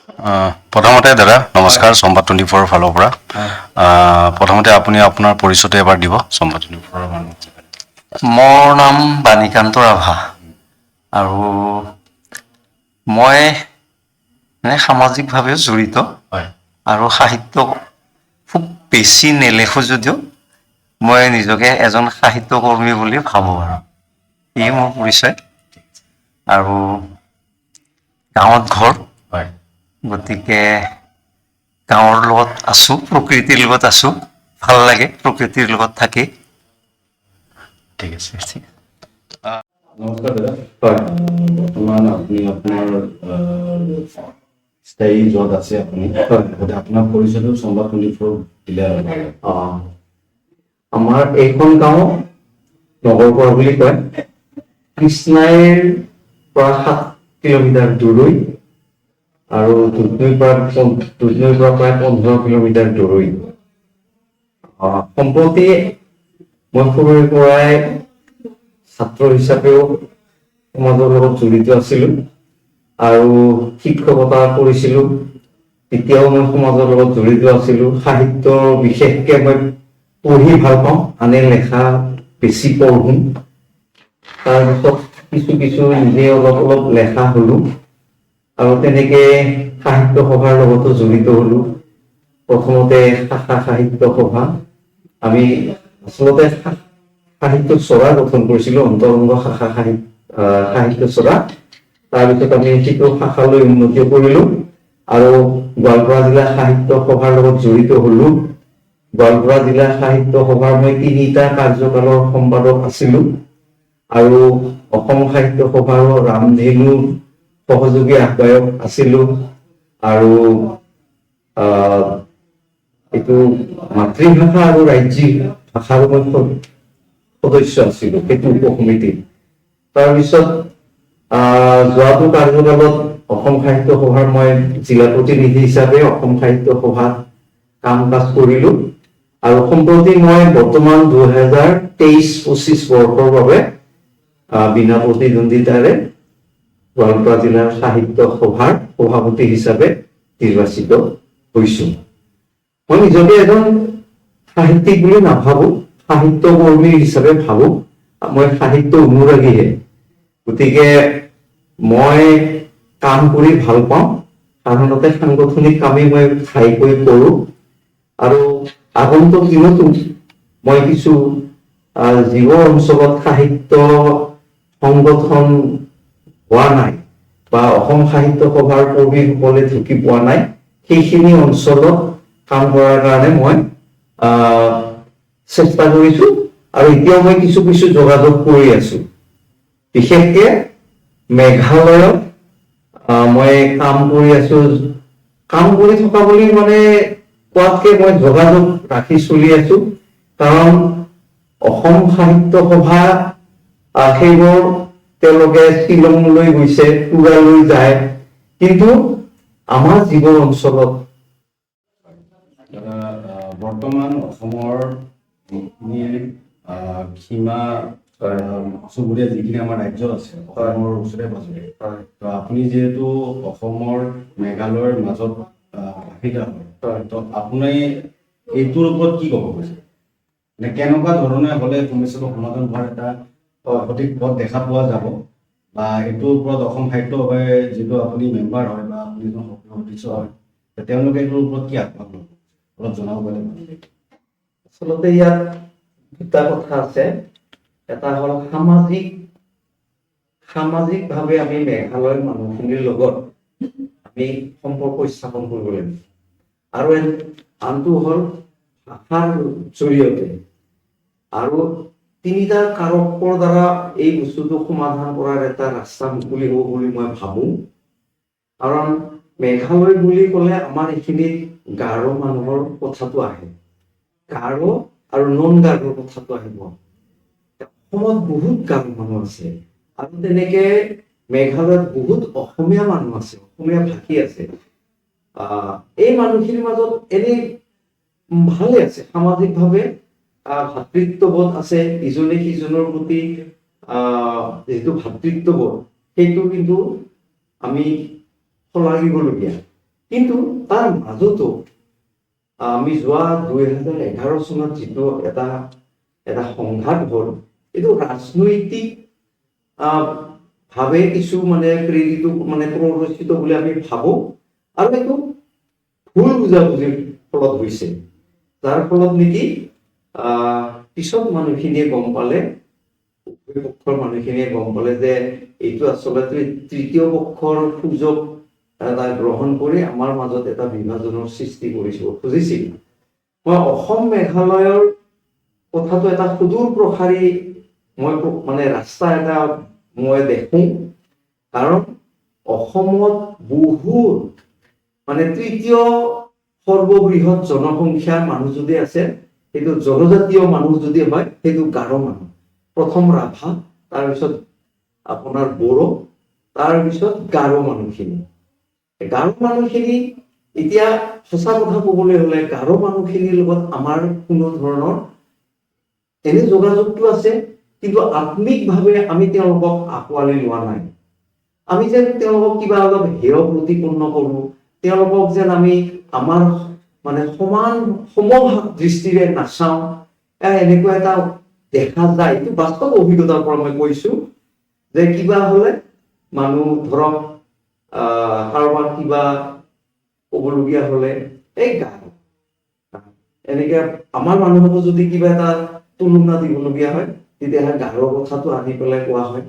প্ৰথমতে দাদা নমস্কাৰ, সম্বাদ 24ৰ ফালৰ পৰা। প্ৰথমতে আপুনি আপোনাৰ পৰিচয়টো এবাৰ দিব সম্বাদ 24ৰ মানুহ। মোৰ নাম বাণীকান্ত ৰাভা আৰু মই মানে সামাজিকভাৱেও জড়িত আৰু সাহিত্য খুব বেছি নেলেখোঁ যদিও মই নিজকে এজন সাহিত্যকৰ্মী বুলি ভাবোঁ আৰু এই মোৰ পৰিচয় আৰু গাঁৱত ঘৰ। গতিকে গাঁৱৰ লগত আছোঁ, প্ৰকৃতিৰ লগত আছোঁ, ভাল লাগে প্ৰকৃতিৰ লগত থাকি। ঠিক আছে, নমস্কাৰ দাদা। হয়। বৰ্তমান আপুনি আপোনাৰ স্থায়ী য'ত আছে আপুনি, লগতে আপোনাৰ পৰিচয়টো সম্বাদ 24 দিলে আৰু ভাল হয়। আমাৰ এইখন গাঁও নগৰপৰা বুলি কয়, কৃষ্ণাইৰ পৰা 7 কিলোমিটাৰ দূৰৈ আৰু দুধনৈৰ পৰা প্ৰায় 15 কিলোমিটাৰ দূৰৈ। সম্প্ৰতি মই সৰুৰে পৰাই ছাত্ৰ হিচাপেও সমাজৰ লগত জড়িত আছিলো আৰু শিক্ষকতা কৰিছিলো। তেতিয়াও মই সমাজৰ লগত জড়িত আছিলো। সাহিত্য বিশেষকে মই পঢ়ি ভাল পাওঁ, আনে লেখা বেছি পঢ়ো। তাৰপিছত কিছু কিছু নিজে অলপ অলপ লেখা হলো আৰু তেনেকে সাহিত্য সভাৰ লগতো জড়িত হলো। প্ৰথমতে শাখা সাহিত্য সভা, আমি আচলতে সাহিত্য চৰা গঠন কৰিছিলো, অন্তৰংগ শাখা সাহিত্য চৰা। তাৰপিছত আমি সেইটো শাখালৈ উন্নতি কৰিলো আৰু গোৱালপাৰা জিলা সাহিত্য সভাৰ লগত জড়িত হলো। গোৱালপাৰা জিলা সাহিত্য সভাৰ মই তিনিটা কাৰ্যকালৰ সম্পাদক আছিলো আৰু অসম সাহিত্য সভাৰো ৰামধেনু সহযোগী আহ্বায়ক আছিলো আৰু এইটো মাতৃভাষা আৰু ৰাজ্যিক ভাষাৰ মই সদস্য আছিলো সেইটো উপসমিতিত। তাৰপিছত যোৱাটো কাৰ্যকালত অসম সাহিত্য সভাৰ মই জিলা প্ৰতিনিধি হিচাপে অসম সাহিত্য সভাত কাম কাজ কৰিলো আৰু সম্প্ৰতি মই বৰ্তমান 2023-25 বৰ্ষৰ বাবে বিনা প্ৰতিদ্বন্দ্বিতাৰে গোৱালপাৰা জিলাৰ সাহিত্য সভাৰ সভাপতি হিচাপে নিৰ্বাচিত হৈছো। মই নিজকে এজন সাহিত্যিক বুলি নাভাবো, সাহিত্য কৰ্মী হিচাপে ভাবো। মই সাহিত্য অনুৰাগীহে। গতিকে মই কাম কৰি ভাল পাওঁ। সাধাৰণতে সাংগঠনিক কামেই মই ঘাইকৈ কৰো আৰু আগন্তুক দিনতো মই কিছু যিবোৰ অঞ্চলত সাহিত্য সংগঠন হোৱা নাই বা অসম সাহিত্য সভাৰ কৰ্মীসকলে ঢুকি পোৱা নাই, সেইখিনি অঞ্চলত কাম কৰাৰ কাৰণে মই চেষ্টা কৰিছো আৰু এতিয়াও মই কিছু কিছু যোগাযোগ কৰি আছো। বিশেষকে মেঘালয়ত মই কাম কৰি আছো। কাম কৰি থকা বুলি মানে কোৱাতকে মই যোগাযোগ ৰাখি চলি আছো, কাৰণ অসম সাহিত্য সভা সেইবোৰ তেওঁলোকে শ্বিলংলৈ গৈছে, তুৰালৈ যায়, কিন্তু আমাৰ যিবোৰ অঞ্চলত দাদা, বৰ্তমান অসমৰ যিখিনি সীমা চুবুৰীয়া যিখিনি আমাৰ ৰাজ্য আছে অসমৰ ওচৰে পাজৰে, তো আপুনি যিহেতু অসমৰ মেঘালয়ৰ মাজত বাসিন্দা হয়, তো আপুনি এইটোৰ ওপৰত কি ক'ব খুজে? মানে কেনেকুৱা ধৰণে হ'লে সমস্যাটো সমাধান হোৱাৰ এটা সঠিক পথ দেখা পোৱা যাব বা এইটোৰ ওপৰত অসম সাহিত্য সভাই, যিটো আপুনি মেম্বাৰ হয় বা আপুনি এজন সক্ৰিয় সদস্য হয়, তেওঁলোকে এইটোৰ ওপৰত কি আগভাগ ল'ব, অলপ জনাব পাৰিলে ভাল লাগিব। আচলতে ইয়াত দুটা কথা আছে। এটা হ'ল সামাজিক, সামাজিকভাৱে আমি মেঘালয়ৰ মানুহখিনিৰ লগত আমি সম্পৰ্ক স্থাপন কৰিব লাগিব আৰু আনটো হ'ল ভাষাৰ জৰিয়তে। আৰু তিনিটা কাৰকৰ দ্বাৰা এই বস্তুটো সমাধান কৰাৰ এটা ৰাস্তা মুকলি হ'ব বুলি মই ভাবো। কাৰণ মেঘালয় বুলি ক'লে আমাৰ এইখিনিত গাৰো মানুহৰ কথাটো আহে, গাৰো আৰু নন গাৰোৰ কথাটো আহিব। অসমত বহুত গাৰো মানুহ আছে আৰু তেনেকে মেঘালয়ত বহুত অসমীয়া মানুহ আছে, অসমীয়া ভাষী আছে। এই মানুহখিনিৰ মাজত এনেই ভালে আছে, সামাজিকভাৱে ভাতৃত্ববোধ আছে। ইজনে সিজনৰ প্ৰতি যিটো ভাতৃত্ববোধ, সেইটো কিন্তু আমি শলাগিবলগীয়া। কিন্তু তাৰ মাজতো আমি যোৱা 2011 চনত যিটো এটা এটা সংঘাত হ'ল, এইটো ৰাজনৈতিক ভাৱে কিছু মানে প্ৰেৰিত, মানে প্ৰৰোচিত বুলি আমি ভাবো, আৰু এইটো ভুল বুজাবুজিৰ ফলত হৈছে, যাৰ ফলত নেকি পিছত মানুহখিনিয়ে গম পালে, উভয় পক্ষৰ মানুহখিনিয়ে গম পালে যে এইটো আচলতে তৃতীয় পক্ষৰ সুযোগ এটা গ্ৰহণ কৰি আমাৰ মাজত এটা বিভাজনৰ সৃষ্টি কৰিব খুজিছিল। মই অসম মেঘালয়ৰ কথাটো এটা সুদূৰ প্ৰসাৰী মই মানে ৰাস্তা এটা মই দেখোঁ, কাৰণ অসমত বহুত মানে তৃতীয় সৰ্ববৃহৎ জনসংখ্যাৰ মানুহ যদি আছে, সেইটো জনজাতীয় মানুহ যদি হয়, সেইটো গাৰো মানুহ। প্ৰথম ৰাভা, তাৰপিছত আপোনাৰ বড়ো, তাৰপিছত গাৰো মানুহখিনি। গাৰো মানুহখিনি এতিয়া সঁচা কথা ক'বলৈ হ'লে গাৰো মানুহখিনিৰ লগত আমাৰ কোনো ধৰণৰ এনে যোগাযোগটো আছে, কিন্তু আত্মিকভাৱে আমি তেওঁলোকক আঁকোৱালি লোৱা নাই। আমি যেন তেওঁলোকক কিবা অলপ হেয় প্ৰতিপন্ন কৰো, তেওঁলোকক যেন আমি আমাৰ মানে সমান সমভাৱ দৃষ্টিৰে নাচাওঁ, এনেকুৱা এটা দেখা যায়। এইটো বাস্তৱ অভিজ্ঞতাৰ পৰা মই কৈছো যে কিবা হলে মানুহ ধৰক কাৰোবাৰ কিবা ক'বলগীয়া হলে এই গাৰো, এনেকে আমাৰ মানুহকো যদি কিবা এটা তুলনা দিবলগীয়া হয়, তেতিয়াহ'লে গাৰোৰ কথাটো আনি পেলাই কোৱা হয়।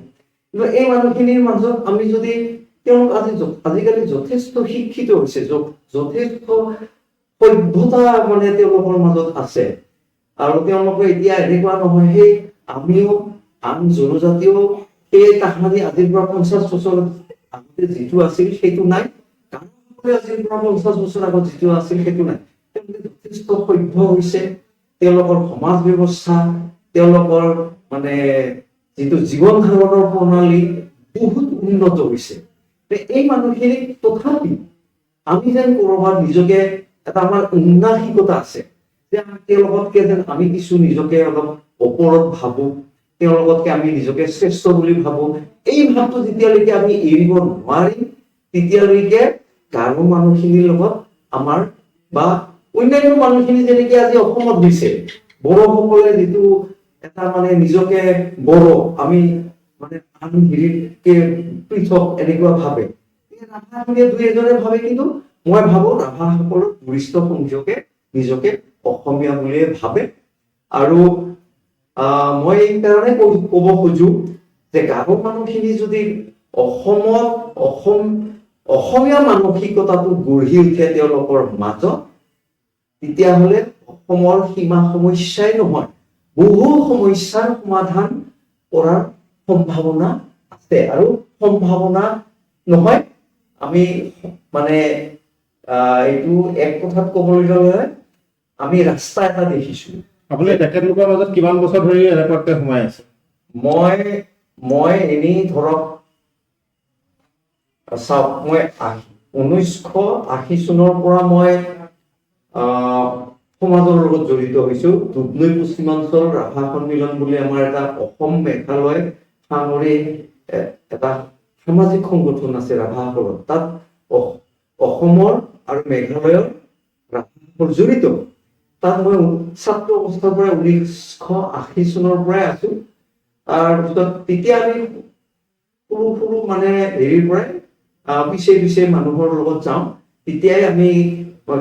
কিন্তু এই মানুহখিনিৰ মাজত আমি যদি তেওঁলোক আজিকালি যথেষ্ট শিক্ষিত হৈছে, যথেষ্ট সভ্যতা মানে তেওঁলোকৰ মাজত আছে, আৰু তেওঁলোকে এতিয়া এনেকুৱা নহয়, সেই আমিও আন জনজাতীয় সেই তাহানি আজিৰ পৰা 50 বছৰ আগতে যিটো আছিল সেইটো নাই, গাৰোসকলে আজিৰ পৰা 50 বছৰ আগত যিটো আছিল সেইটো নাই। তেওঁলোকে যথেষ্ট সভ্য হৈছে, তেওঁলোকৰ সমাজ ব্যৱস্থা, তেওঁলোকৰ মানে যিটো জীৱন ধাৰণৰ প্ৰণালী বহুত উন্নত হৈছে। এই মানুহখিনিক তথাপি আমি যেন ক'ৰবাত নিজকে এটা আমাৰ উন্নাসিকতা আছে যে আমি তেওঁলোকতকে যেন আমি কিছু নিজকে অলপ ওপৰত ভাবো, তেওঁলোকতকে আমি নিজকে শ্ৰেষ্ঠ বুলি ভাবো। এই ভাৱটো যেতিয়ালৈকে আমি এৰিব নোৱাৰিম, তেতিয়ালৈকে গাৰো মানুহখিনিৰ লগত আমাৰ বা অন্যান্য মানুহখিনি যেনেকে আজি অসমত হৈছে, বড়োসকলে যিটো এটা মানে নিজকে বড়ো, আমি মানে আন হেৰিতকে পৃথক এনেকুৱা ভাবে, ৰাভাখিনিয়ে দুই এজনে ভাবে, কিন্তু মই ভাবো ৰাভাসকলৰ গৰিষ্ঠ সংখ্যকে নিজকে অসমীয়া বুলিয়ে ভাবে। আৰু মই এইকাৰণে ক'ব খোজো যে গাৰো মানুহখিনি যদি অসমত অসমীয়া মানসিকতাটো গঢ়ি উঠে তেওঁলোকৰ মাজত, তেতিয়াহ'লে অসমৰ সীমা সমস্যাই নহয়, বহু সমস্যাৰ সমাধান কৰাৰ সম্ভাৱনা আছে। আৰু সম্ভাৱনা নহয়, আমি মানে এইটো এক কথাত ক'বলৈ গ'লে আমি ৰাস্তা এটা দেখিছো। আপুনি তেখেতলোকৰ মাজত কিমান বছৰ ধৰি এনেকুৱাকে সোমাই আছে? মই এনেই ধৰক চাওক, মই 1980 চনৰ পৰা মই সমাজৰ লগত জড়িত হৈছো। দুধনৈ পশ্চিমাঞ্চল ৰাভা সন্মিলন বুলি আমাৰ এটা অসম মেঘালয় সামৰি এটা সামাজিক সংগঠন আছে ৰাভাসকলৰ। তাত অসমৰ আৰু মেঘালয়ৰ ৰাভাসকল জড়িত। তাত মই ছাত্ৰ অৱস্থাৰ পৰা 1980 চনৰ পৰাই আছো। তাৰপিছত তেতিয়া আমি সৰু সৰু মানে হেৰিৰ পৰাই পিছে পিছে মানুহৰ লগত যাওঁ। তেতিয়াই আমি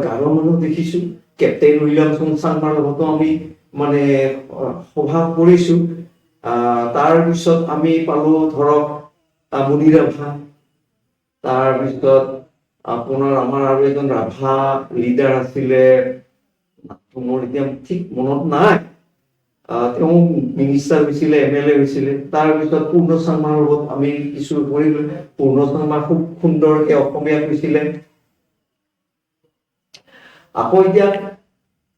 গাৰো মানুহ দেখিছো, কেপ্টেইন উইলিয়ামছন চাংমাৰ লগতো আমি মানে সভা কৰিছো। তাৰপিছত আমি পালো ধৰক মুনি ৰাভা, তাৰপিছত আপোনাৰ আমাৰ আৰু এজন ৰাভা লিডাৰ আছিলে, নামটো মোৰ এতিয়া ঠিক মনত নাই, তেওঁ মিনিষ্টাৰ হৈছিলে, এম এল এ হৈছিলে। তাৰপিছত পূৰ্ণ চাংমাৰ লগত আমি কিছু কৰিলো। পূৰ্ণ চাংমা খুব সুন্দৰকে অসমীয়া কৈছিলে। আকৌ এতিয়া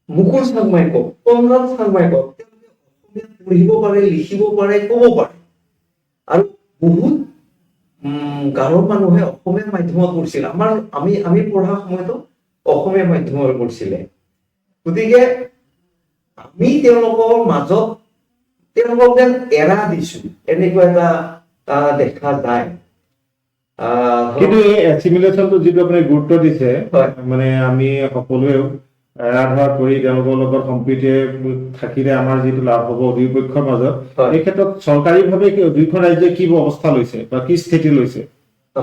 মুকুল চাংমাই কওক, কনৰাড চাংমাই কওক, তেওঁলোকে অসমীয়া পঢ়িব পাৰে, লিখিব পাৰে, ক'ব পাৰে। আৰু বহুত গাঁৱৰ মানুহে অসমীয়া মাধ্যমত পঢ়িছিল। আমি পঢ়া সময়তো অসমীয়া মাধ্যমত পঢ়িছিলে। গতিকে আমি তেওঁলোকৰ মাজত তেওঁলোকক যেন এৰা দিছো, এনেকুৱা এটা দেখা যায়। কিন্তু এই এচিমিলেশ্যনটো যিটো আপুনি গুৰুত্ব দিছে, মানে আমি সকলোৱে এৰা ধৰা কৰি তেওঁলোকৰ লগত সম্প্ৰীতিৰে থাকিলে আমাৰ যিটো লাভ হ'ব দুয়োপক্ষৰ মাজত, এই ক্ষেত্ৰত চৰকাৰীভাৱে দুয়োখন ৰাজ্যই কি ব্যৱস্থা লৈছে বা কি স্থিতি লৈছে?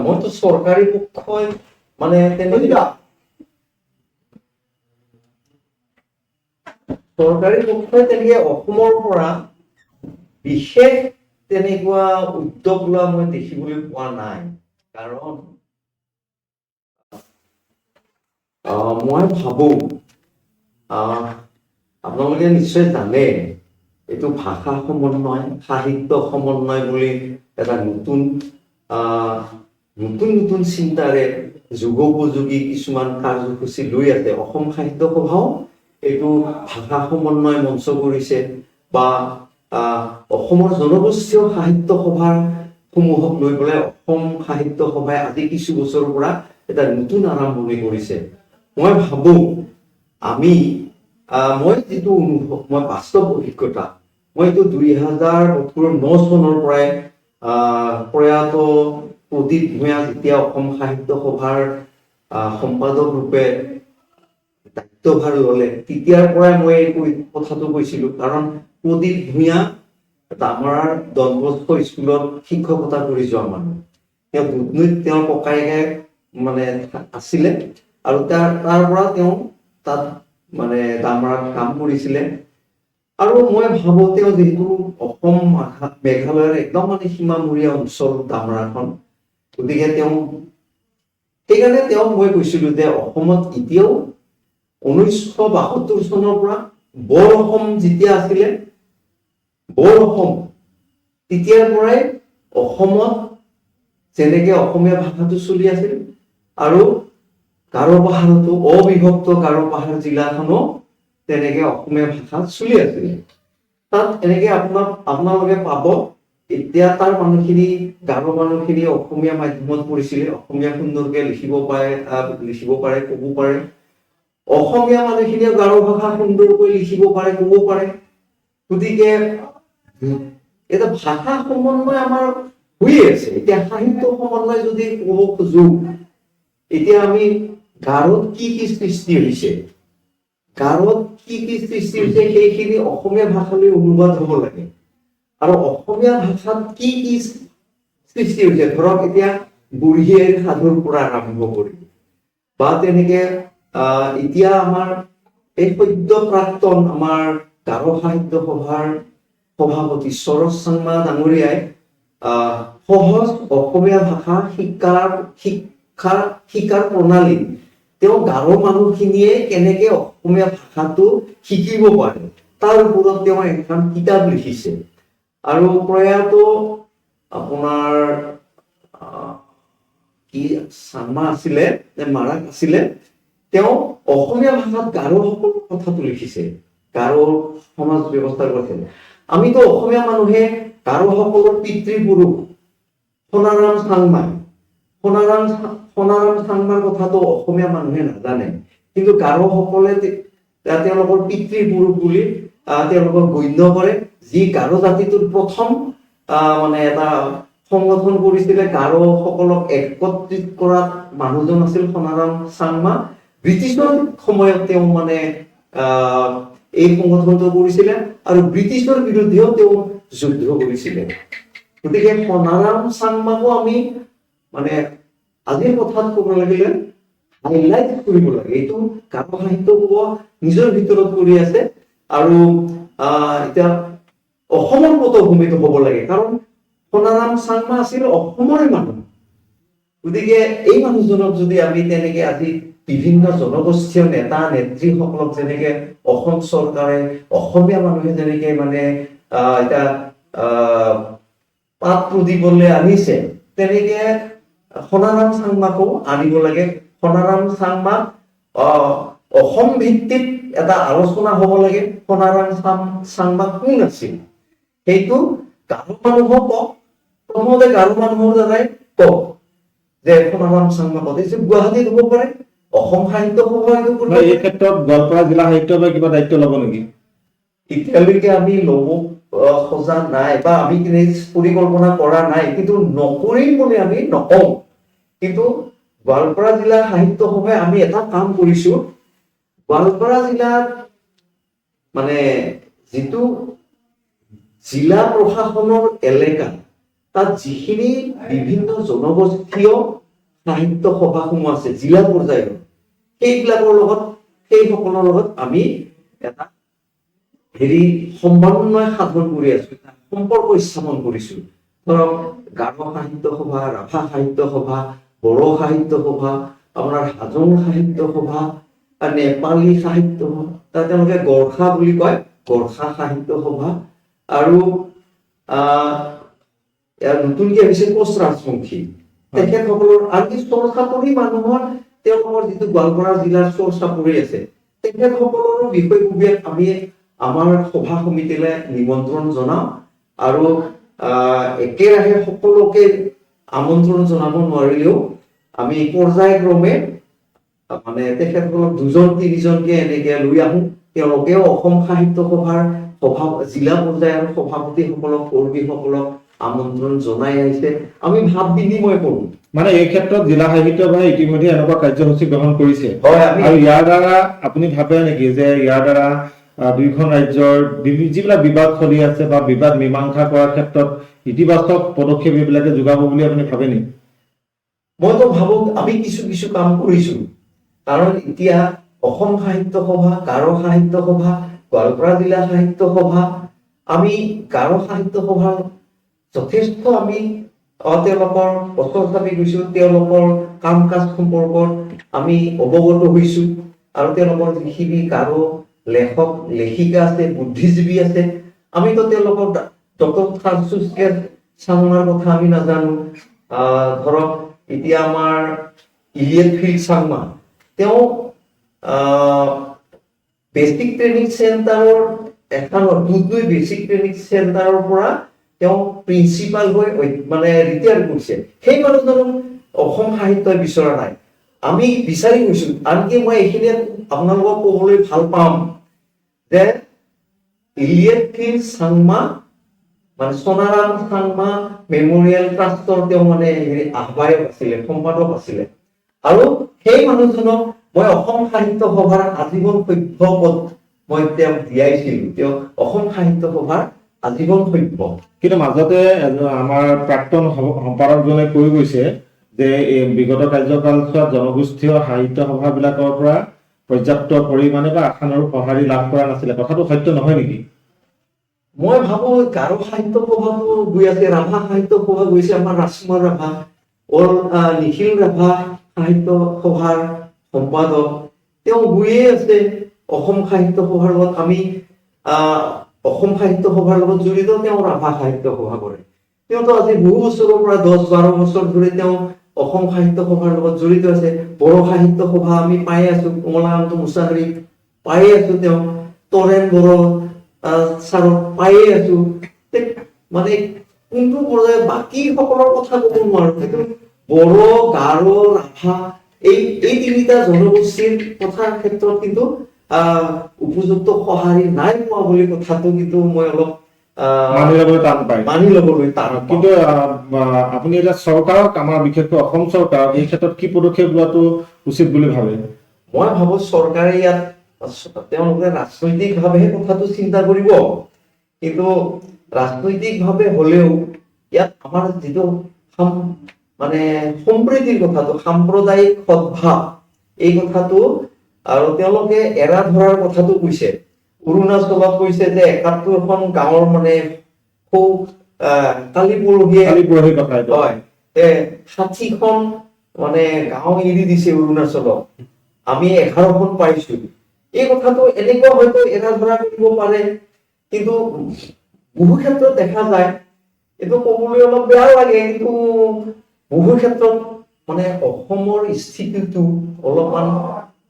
মইতো চৰকাৰী পক্ষই মানে তেনেকুৱা চৰকাৰী পক্ষই তেনেকে অসমৰ পৰা বিশেষ তেনেকুৱা উদ্যোগ লোৱা মই দেখিবলৈ পোৱা নাই। কাৰণ মই ভাবো, আপোনালোকে নিশ্চয় জানে, এইটো ভাষা সমন্বয়, সাহিত্য সমন্বয় বুলি এটা নতুন নতুন নতুন চিন্তাৰে যুগোপযোগী কিছুমান কাৰ্যসূচী লৈ আছে। অসম সাহিত্য সভাও এইটো ভাষা সমন্বয় মঞ্চ কৰিছে, বা অসমৰ জনগোষ্ঠীয় সাহিত্য সভাৰ সমূহক লৈ পেলাই অসম সাহিত্য সভাই আজি কিছু বছৰৰ পৰা এটা নতুন আৰম্ভণি কৰিছে। মই ভাবো আমি মই যিটো অনুভৱ, মই বাস্তৱ অভিজ্ঞতা, মই এইটো 2009 চনৰ পৰাই প্ৰয়াত প্ৰদীপ ভূঞা যেতিয়া অসম সাহিত্য সভাৰ সম্পাদক ৰূপে দায়িত্বভাৰ ললে, তেতিয়াৰ পৰাই মই এই কথাটো কৈছিলো। কাৰণ প্ৰদীপ ভূঞা দামৰাৰ ডনবস্কো স্কুলত শিক্ষকতা কৰি যোৱা মানুহ, তেওঁ দুধনৈত তেওঁৰ ককায়েকে মানে আছিলে, আৰু তাৰ পৰা তেওঁ তাত মানে দামৰাত কাম কৰিছিলে। আৰু মই ভাবো তেওঁ যিহেতু অসম মেঘালয়ৰ একদম মানে সীমামূৰীয়া অঞ্চল দামৰাখন, গতিকে তেওঁ সেইকাৰণে তেওঁক মই কৈছিলো যে অসমত এতিয়াও 1972 চনৰ পৰা বৰ অসম যেতিয়া আছিলে, বৰ অসম তেতিয়াৰ পৰাই অসমত যেনেকে অসমীয়া ভাষাটো চলি আছিল, আৰু গাৰো পাহাৰতো অবিভক্ত গাৰো পাহাৰ জিলাখনো তেনেকে অসমীয়া ভাষা চলি আছিলে। তাত এনেকে আপোনালোকে পাব, এতিয়া তাৰ মানুহখিনি, গাৰো মানুহখিনি অসমীয়া মাধ্যমত পঢ়িছিলে, অসমীয়া সুন্দৰকে লিখিব পাৰে, ক'ব পাৰে। অসমীয়া মানুহখিনিয়ে গাৰো ভাষা সুন্দৰকৈ লিখিব পাৰে, ক'ব পাৰে। গতিকে এটা ভাষা সমন্বয় আমাৰ হৈয়ে আছে। এতিয়া সাহিত্য সমন্বয় যদি ক'ব খোজো, এতিয়া আমি গাৰোত কি কি সৃষ্টি হৈছে, গাৰোত কি কি সৃষ্টি হৈছে সেইখিনি অসমীয়া ভাষালৈ অনুবাদ হ'ব লাগে। আৰু অসমীয়া ভাষাত কি কি সৃষ্টি হৈছে, ধৰক এতিয়া বুঢ়ীৰ সাধুৰ পৰা আৰম্ভ কৰি বা তেনেকে এতিয়া আমাৰ এই সদ্য প্ৰাক্তন আমাৰ গাৰো সাহিত্য সভাৰ সভাপতি সৰস চাংমা ডাঙৰীয়াই সহজ অসমীয়া ভাষা শিকাৰ প্ৰণালী, তেওঁ গাৰো মানুহখিনিয়ে কেনেকে অসমীয়া ভাষাটো শিকিব পাৰে তাৰ ওপৰত তেওঁ এখন কিতাপ লিখিছে। আৰু প্ৰয়াত আপোনাৰ কি চাংমা আছিলে নে মাৰাক আছিলে, তেওঁ অসমীয়া ভাষাত গাৰোসকলৰ কথাটো লিখিছে, গাৰো সমাজ ব্যৱস্থাৰ কথা। আমিতো অসমীয়া মানুহে গাৰোসকলৰ পিতৃপুৰুষ সোণাৰাম চাংমা, সোণাৰাম চাংমাৰ কথাটো অসমীয়া মানুহে নাজানে, কিন্তু গাৰোসকলে তেওঁলোকৰ পিতৃপুৰুষ বুলি তেওঁলোকক গণ্য কৰে, যি গাৰো জাতিটোৰ প্ৰথম মানে এটা সংগঠন কৰিছিলে, গাৰোসকলক একত্ৰিত কৰাত মানুহজন আছিল সোণাৰাম চাংমা। ব্ৰিটিছৰ সময়ত তেওঁ মানে এই সংগঠনটো কৰিছিলে আৰু ব্ৰিটিছৰ বিৰুদ্ধেও তেওঁ যুদ্ধ কৰিছিলে। গতিকে সোণাৰাম চাংমাকো আমি মানে আজিৰ কথাত ক'ব লাগিলে হাইলাইট কৰিব লাগে। এইটো গাৰো সাহিত্য ক'ব নিজৰ ভিতৰত কৰি আছে, আৰু এতিয়া অসমৰ পটভূমিত হ'ব লাগে, কাৰণ সোণাৰাম চাংমা আছিল অসমৰে মানুহ। গতিকে এই মানুহজনক যদি আমি তেনেকে আজি বিভিন্ন জনগোষ্ঠীয় নেতা নেত্ৰীসকলক যেনেকে অসম চৰকাৰে অসমীয়া মানুহে যেনেকে মানে এতিয়া পাত প্ৰদীপলৈ আনিছে, তেনেকে সোণাৰাম চাংমাকো আনিব লাগে। সোণাৰাম চাংমাক অসম ভিত্তিত এটা আলোচনা হ'ব লাগে, সোণাৰাম চাংমা কোন আছিল সেইটো গাৰো মানুহক কওক, প্ৰথমতে গাৰো মানুহৰ দ্বাৰাই কওক যে সোণাৰাম চাংমা ক'ত, গুৱাহাটীত হ'ব পাৰে, অসম সাহিত্য সভা এইটো কৰিব এই ক্ষেত্ৰত গোৱালপাৰা জিলা সাহিত্য সভাই কিবা দায়িত্ব ল'ব নেকি? এতিয়ালৈকে আমি ল'ব খোজা নাই বা আমি পৰিকল্পনা কৰা নাই, কিন্তু নকৰিম বুলি আমি নকওঁ। কিন্তু গোৱালপাৰা জিলা সাহিত্য সভাই আমি এটা কাম কৰিছো। গোৱালপাৰা জিলাত মানে যিটো জিলা প্ৰশাসনৰ এলেকা, তাত যিখিনি বিভিন্ন জনগোষ্ঠীয় সাহিত্য সভাসমূহ আছে জিলা পৰ্যায়ৰ, সেইবিলাকৰ লগত, সেইসকলৰ লগত আমি এটা হেৰি সমন্বয় সাধন কৰি আছো, এটা সম্পৰ্ক স্থাপন কৰিছো। ধৰক গাৰো সাহিত্য সভা, ৰাভা সাহিত্য সভা, বড়ো সাহিত্য সভা, আপোনাৰ হাজং সাহিত্য সভা, নেপালী সাহিত্য সভা, তাত তেওঁলোকে গোৰ্খা বুলি কয়, গোৰ্খা সাহিত্য সভা, আৰু ইয়াৰ নতুনকে হৈছে কোচ ৰাজবংশী, তেখেতসকলৰ আনকি চৰ চাপৰি মানুহৰ, তেওঁলোকৰ যিটো গোৱালপাৰা জিলাৰ চৰ চাপৰি আছে, তেখেতসকলৰো বিষয়ববীয়াক আমি আমাৰ সভা সমিতিলৈ নিমন্ত্ৰণ জনাওঁ। আৰু একেৰাহে সকলোকে আমন্ত্ৰণ জনাব নোৱাৰিলেও আমি পৰ্যায়ক্ৰমে মানে তেখেতসকলক দুজন তিনিজনকে এনেকে লৈ আহো। তেওঁলোকেও অসম সাহিত্য সভাৰ সভা জিলা পৰ্যায়ৰ সভাপতিসকলক, কৰ্মীসকলক আমন্ত্ৰণ জনাই আহিছে। আমি ভাৱ বিনিময় কৰো। মানে এই ক্ষেত্ৰত জিলা সাহিত্য সভাই ইতিমধ্যে এনেকুৱা কাৰ্যসূচী গ্ৰহণ কৰিছে। হয়, আমি আৰু ইয়াৰ দ্বাৰা আপুনি ভাবে নেকি যে ইয়াৰ দ্বাৰা দুয়োখন ৰাজ্যৰ যিবিলাক বিবাদ চলি আছে বা বিবাদ মীমাংসা কৰাৰ ক্ষেত্ৰত ইতিবাচক পদক্ষেপ এইবিলাকে যোগাব বুলি আপুনি ভাবে নেকি? মইতো ভাবো আমি কিছু কিছু কাম কৰিছো। কাৰণ এতিয়া অসম সাহিত্য সভা, গাৰো সাহিত্য সভা, গোৱালপাৰা জিলা সাহিত্য সভা, আমি গাৰো সাহিত্য সভাৰ যথেষ্ট আমি তেওঁলোকৰ ওচৰ চাপি গৈছো, তেওঁলোকৰ কাম কাজ সম্পৰ্কত আমি অৱগত হৈছো। আৰু তেওঁলোকৰ যিখিনি গাৰো লেখক লেখিকা আছে, বুদ্ধিজীৱী আছে, আমিতো তেওঁলোকৰ ডক্টৰ থাৰচুচকে চাংমাৰ কথা আমি নাজানো। ধৰক এতিয়া আমাৰ ইলিয়ট ফিল্ড চাংমা, তেওঁ বেচিক ট্ৰেইনিং চেণ্টাৰৰ এখনত দুধনৈ বেচিক ট্ৰেইনিং চেণ্টাৰৰ পৰা তেওঁ প্ৰিন্সিপাল হৈ মানে ৰিটায়াৰ কৰিছে। সেই মানুহজনক অসম সাহিত্যই বিচৰা নাই, আমি বিচাৰি গৈছো। আনকি মই এইখিনিয়ে আপোনালোকক ক'বলৈ ভাল পাম যে ইলিয়ট ফিল্ড চাংমা মানে সোণাৰাম চাংমা মেমৰিয়েল ট্ৰাষ্টৰ তেওঁ মানে হেৰি আহ্বায়ক আছিলে, সম্পাদক আছিলে। আৰু সেই মানুহজনক মই অসম সাহিত্য সভাৰ আজীৱন সভ্য পদ মই তেওঁক দিয়াইছিলো। তেওঁ অসম সাহিত্য সভাৰ আজীৱন সভ্য। কিন্তু মাজতে আমাৰ প্ৰাক্তন সম্পাদকজনে কৈ গৈছে যে এই বিগত কাৰ্যকালছোৱাত জনগোষ্ঠীয় সাহিত্য সভাবিলাকৰ পৰা পৰ্যাপ্ত পৰিমাণে বা আশানুৰূপ সঁহাৰি লাভ কৰা নাছিলে। কথাটো সত্য নহয় নেকি? মই ভাবো গাৰো সাহিত্য সভাতো গৈ আছে, ৰাভা সাহিত্য সভা গৈছে, আমাৰ ৰাজকুমাৰ ৰাভা, অল নিখিল ৰাভা সাহিত্য সভাৰ সম্পাদক তেওঁ গৈয়ে আছে। অসম সাহিত্য সভাৰ লগত আমি অসম সাহিত্য সভাৰ লগত জড়িত, তেওঁ ৰাভা সাহিত্য সভা কৰে। তেওঁতো আজি বহু বছৰৰ পৰা 10-12 বছৰ ধৰি তেওঁ অসম সাহিত্য সভাৰ লগত জড়িত আছে। বড়ো সাহিত্য সভা আমি পাই আছো, কমলাকান্ত মুছাহাৰী পায়ে আছো, তেওঁ তৰেণ বড়ো ছাৰক পায়ে আছো। মানে কোনটো পৰ্যায়ত বাকী সকলৰ কথা ক'ব নোৱাৰো, কিন্তু বড়ো, গাৰো, ৰাভা এই এই তিনিটা জনগোষ্ঠীৰ কথাৰ ক্ষেত্ৰত কিন্তু উপযুক্ত সঁহাৰি নাই পোৱা বুলি কথাটো কিন্তু মই অলপ মানি ল'বলৈ টান পায়, মানি ল'বলৈ টান। কিন্তু আপুনি এতিয়া চৰকাৰক, আমাৰ বিশেষকৈ অসম চৰকাৰক এই ক্ষেত্ৰত কি পদক্ষেপ লোৱাটো উচিত বুলি ভাবে? মই ভাবো চৰকাৰে ইয়াত তেওঁলোকে ৰাজনৈতিক ভাৱেহে কথাটো চিন্তা কৰিব, কিন্তু ৰাজনৈতিক ভাৱে হলেও ইয়াত আমাৰ যিটো মানে সম্প্ৰীতিৰ কথাটো, সাম্প্ৰদায়িক সদ্ভাৱ এই কথাটো, আৰু তেওঁলোকে এৰা ধৰাৰ কথাটো কৈছে। অৰুণাচলত কৈছে যে 71খন গাঁৱৰ মানে সৌ কালি পৰহিয়ে কালি পৰহি কথা হয়, 60খন মানে গাঁও এৰি দিছে অৰুণাচলত, আমি 11খন পাইছো। এই কথাটো এনেকুৱা হয়তো এৰা ধৰা কৰিব পাৰে, কিন্তু বহু ক্ষেত্ৰত দেখা যায়, এইটো ক'বলৈ অলপ বেয়া লাগে, কিন্তু বহু ক্ষেত্ৰত মানে অসমৰ স্থিতিটো অলপমান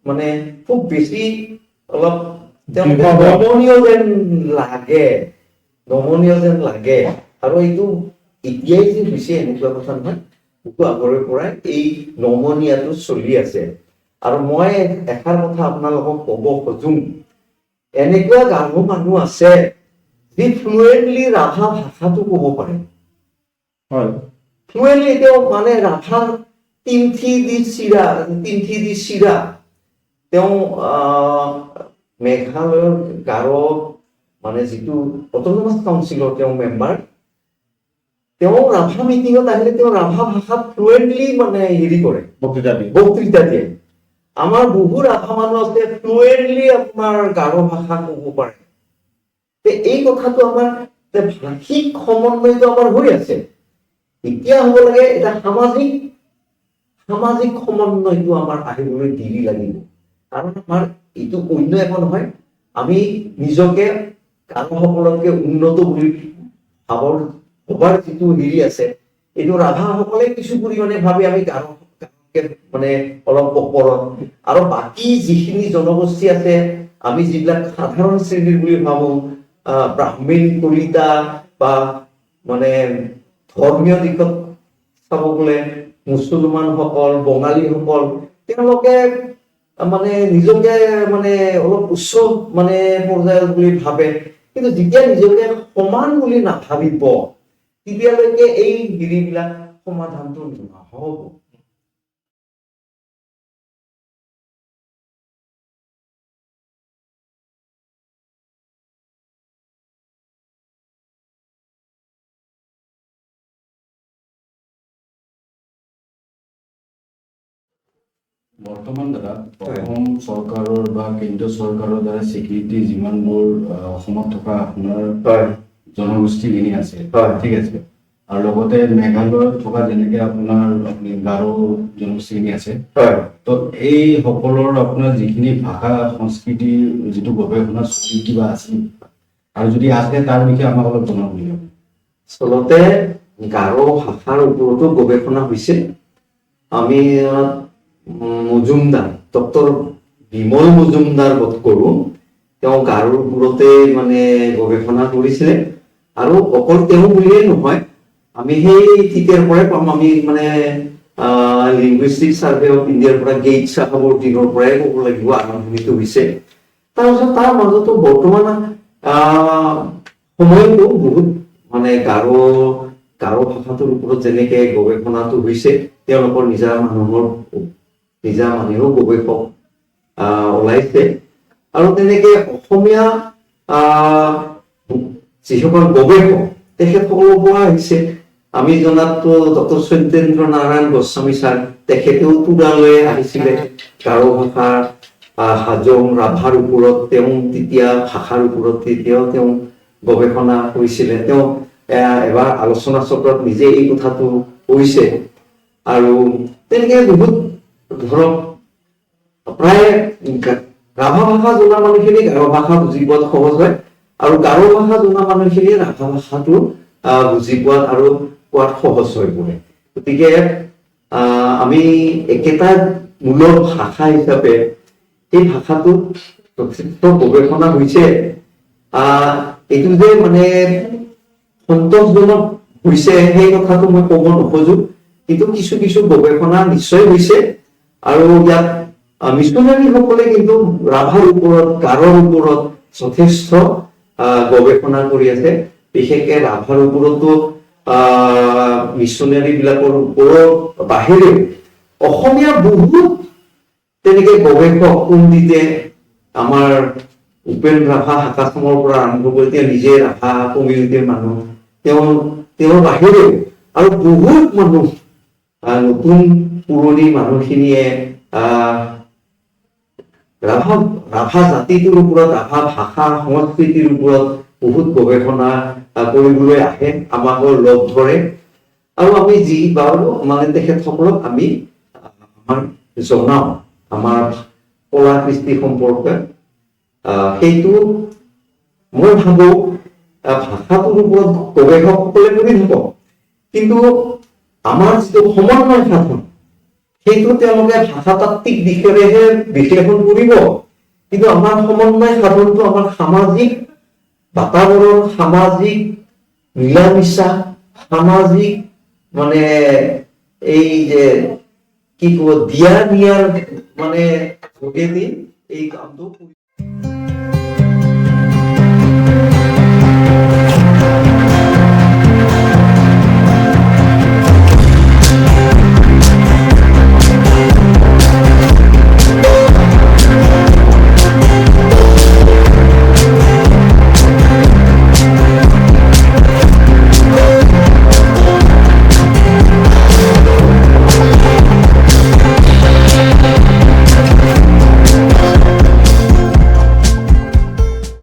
মানে খুব বেছি অলপ তেওঁলোকে নমনীয় যেন লাগে, নমনীয় যেন লাগে। আৰু এইটো এতিয়াই যে হৈছে এনেকুৱা কথা নহয়, বহু আগৰে পৰাই এই নমনীয়াটো চলি আছে। আৰু মই এষাৰ কথা আপোনালোকক ক'ব খোজো, এনেকুৱা গাৰো মানুহ আছে যি ফ্লুৱেণ্টলি ৰাভা ভাষাটো ক'ব পাৰে। হয়, ফ্লুৱেণ্টলি তেওঁ মানে ৰাভা টিমথি দি চিৰা তেওঁ মেঘালয়ৰ গাৰো মানে যিটো অট'নমাছ কাউন্সিলৰ তেওঁ মেম্বাৰ, তেওঁ ৰাভা মিটিঙত আহিলে তেওঁ ৰাভা ভাষাত ফ্লুৱেণ্টলি মানে হেৰি কৰে, বক্তৃতা দিয়ে। আমাৰ বহু ৰাভা মানুহ আছে ফ্লুৱেণ্টলি আপোনাৰ গাৰো ভাষা ক'ব পাৰে। এই কথাটো আমাৰ ভাষিক সমন্বয়টো আমাৰ হৈ আছে। এতিয়া হ'ব লাগে এটা সামাজিক সমন্বয়টো আমাৰ আহিবলৈ দেৰি লাগিব, কাৰণ আমাৰ এইটো অন্য একো নহয়, আমি নিজকে গাৰোসকলতকে উন্নত বুলি ভবাৰ যিটো হেৰি আছে, এইটো ৰাভাসকলে কিছু পৰিমাণে ভাবে আমি গাৰো মানে অলপ ওপৰত, আৰু বাকী যিখিনি জনগোষ্ঠী আছে আমি যিবিলাক সাধাৰণ শ্ৰেণীৰ বুলি ভাবো, ব্ৰাহ্মীণ কলিতা বা মানে ধৰ্মীয় দিশত চাব গ'লে মুছলমানসকল, বঙালীসকল, তেওঁলোকে মানে নিজকে মানে অলপ উচ্চ মানে পৰ্যায়ৰ বুলি ভাবে। কিন্তু যেতিয়া নিজকে সমান বুলি নাভাবিব তেতিয়ালৈকে এই হেৰিবিলাক সমাধানটো নহ'ব। বৰ্তমান দাদা অসম চৰকাৰৰ বা কেন্দ্ৰীয় চৰকাৰৰ দ্বাৰা স্বীকৃতি যিমানবোৰ অসমত থকা আপোনাৰ জনগোষ্ঠীখিনি আছে, ঠিক আছে, আৰু লগতে মেঘালয়ত থকা যেনেকে আপোনাৰ আপুনি গাৰো জনগোষ্ঠীখিনি আছে, তো এই সকলৰ আপোনাৰ যিখিনি ভাষা সংস্কৃতিৰ যিটো গৱেষণা কিবা আছে, আৰু যদি আছে তাৰ বিষয়ে আমাক অলপ জনাব লাগিব। আচলতে গাৰো ভাষাৰ ওপৰতো গৱেষণা হৈছে। আমি মজুমদাৰ, ডক্টৰ বিমল মজুমদাৰ বোধ কৰোঁ, তেওঁ গাৰোৰ ওপৰতে মানে গৱেষণা কৰিছিলে। আৰু অকল তেওঁ বুলিয়ে নহয়, আমি সেই তেতিয়াৰ পৰাই পাম, আমি মানে লিংগুইষ্টিক চাৰ্ভে অফ ইণ্ডিয়াৰ পৰা গেইট চাহাবৰ দিনৰ পৰাই ক'ব লাগিব আৰম্ভণিটো হৈছে। তাৰপিছত তাৰ মাজতো বৰ্তমান সময়তো বহুত মানে গাৰো ভাষাটোৰ ওপৰত যেনেকে গৱেষণাটো হৈছে, তেওঁলোকৰ নিজা মানুহেও গৱেষক ওলাইছে। আৰু তেনেকে অসমীয়া যিসকল গৱেষক তেখেতসকলৰ পৰা আহিছে। আমি জনাততো ডক্টৰ সত্যেন্দ্ৰ নাৰায়ণ গোস্বামী ছাৰ, তেখেতেও তুৰালৈ আহিছিলে গাৰো ভাষা, হাজং ৰাভাৰ ওপৰত তেওঁ তেতিয়া ভাষাৰ ওপৰত তেতিয়াও তেওঁ গৱেষণা কৰিছিলে। তেওঁ এবাৰ আলোচনা চক্ৰত নিজে এই কথাটো কৈছে। আৰু তেনেকে বহুত ধৰক প্ৰায় ৰাভা ভাষা জনা মানুহখিনি গাৰো ভাষা বুজি পোৱাত সহজ হয়, আৰু গাৰো ভাষা জনা মানুহখিনিয়ে ৰাভা ভাষাটো বুজি পোৱাত আৰু কোৱাত সহজ হৈ পৰে। গতিকে আমি একেটা মূলৰ ভাষা হিচাপে এই ভাষাটোত যথেষ্ট গৱেষণা হৈছে। এইটো যে মানে সন্তোষজনক হৈছে সেই কথাটো মই ক'ব নোখোজো, কিন্তু কিছু কিছু গৱেষণা নিশ্চয় হৈছে। আৰু ইয়াত মিছনাৰীসকলে কিন্তু ৰাভাৰ ওপৰত, গাৰোৰ ওপৰত যথেষ্ট গৱেষণা কৰি আছে। বিশেষকে ৰাভাৰ ওপৰতো মিছনাৰী বিলাকৰ ওপৰত বাহিৰেও অসমীয়া বহুত তেনেকে গৱেষক পণ্ডিতে আমাৰ উপেন ৰাভা হাকাচমৰ পৰা আৰম্ভ কৰি তেওঁ নিজে ৰাভা কমিউনিটিৰ মানুহ, তেওঁৰ বাহিৰেও আৰু বহুত মানুহ নতুন পুৰণি মানুহখিনিয়ে ৰাভা জাতিটোৰ ওপৰত, ৰাভা ভাষা সংস্কৃতিৰ ওপৰত বহুত গৱেষণা কৰিবলৈ আহে, আমাকো লগ ধৰে। আৰু আমি যি পাৰোঁ মানে তেখেতসকলক আমি আমাৰ জনাওঁ আমাৰ কলা কৃষ্টি সম্পৰ্কে। সেইটো মই ভাবো ভাষাটোৰ ওপৰত গৱেষকসকলে কৰি থাকক, কিন্তু আমাৰ যিটো সমন্বয় সাধন সেইটো তেওঁলোকে ভাষাতাত্ত্বিক দিশেৰেহে বিশ্লেষণ কৰিব, কিন্তু আমাৰ সমন্বয় সাধনটো আমাৰ সামাজিক বাতাবৰণ, সামাজিক মিলা মিছা, সামাজিক মানে এই যে কি ক'ব দিয়া নিয়াৰ মানে যোগেদি এই কামটো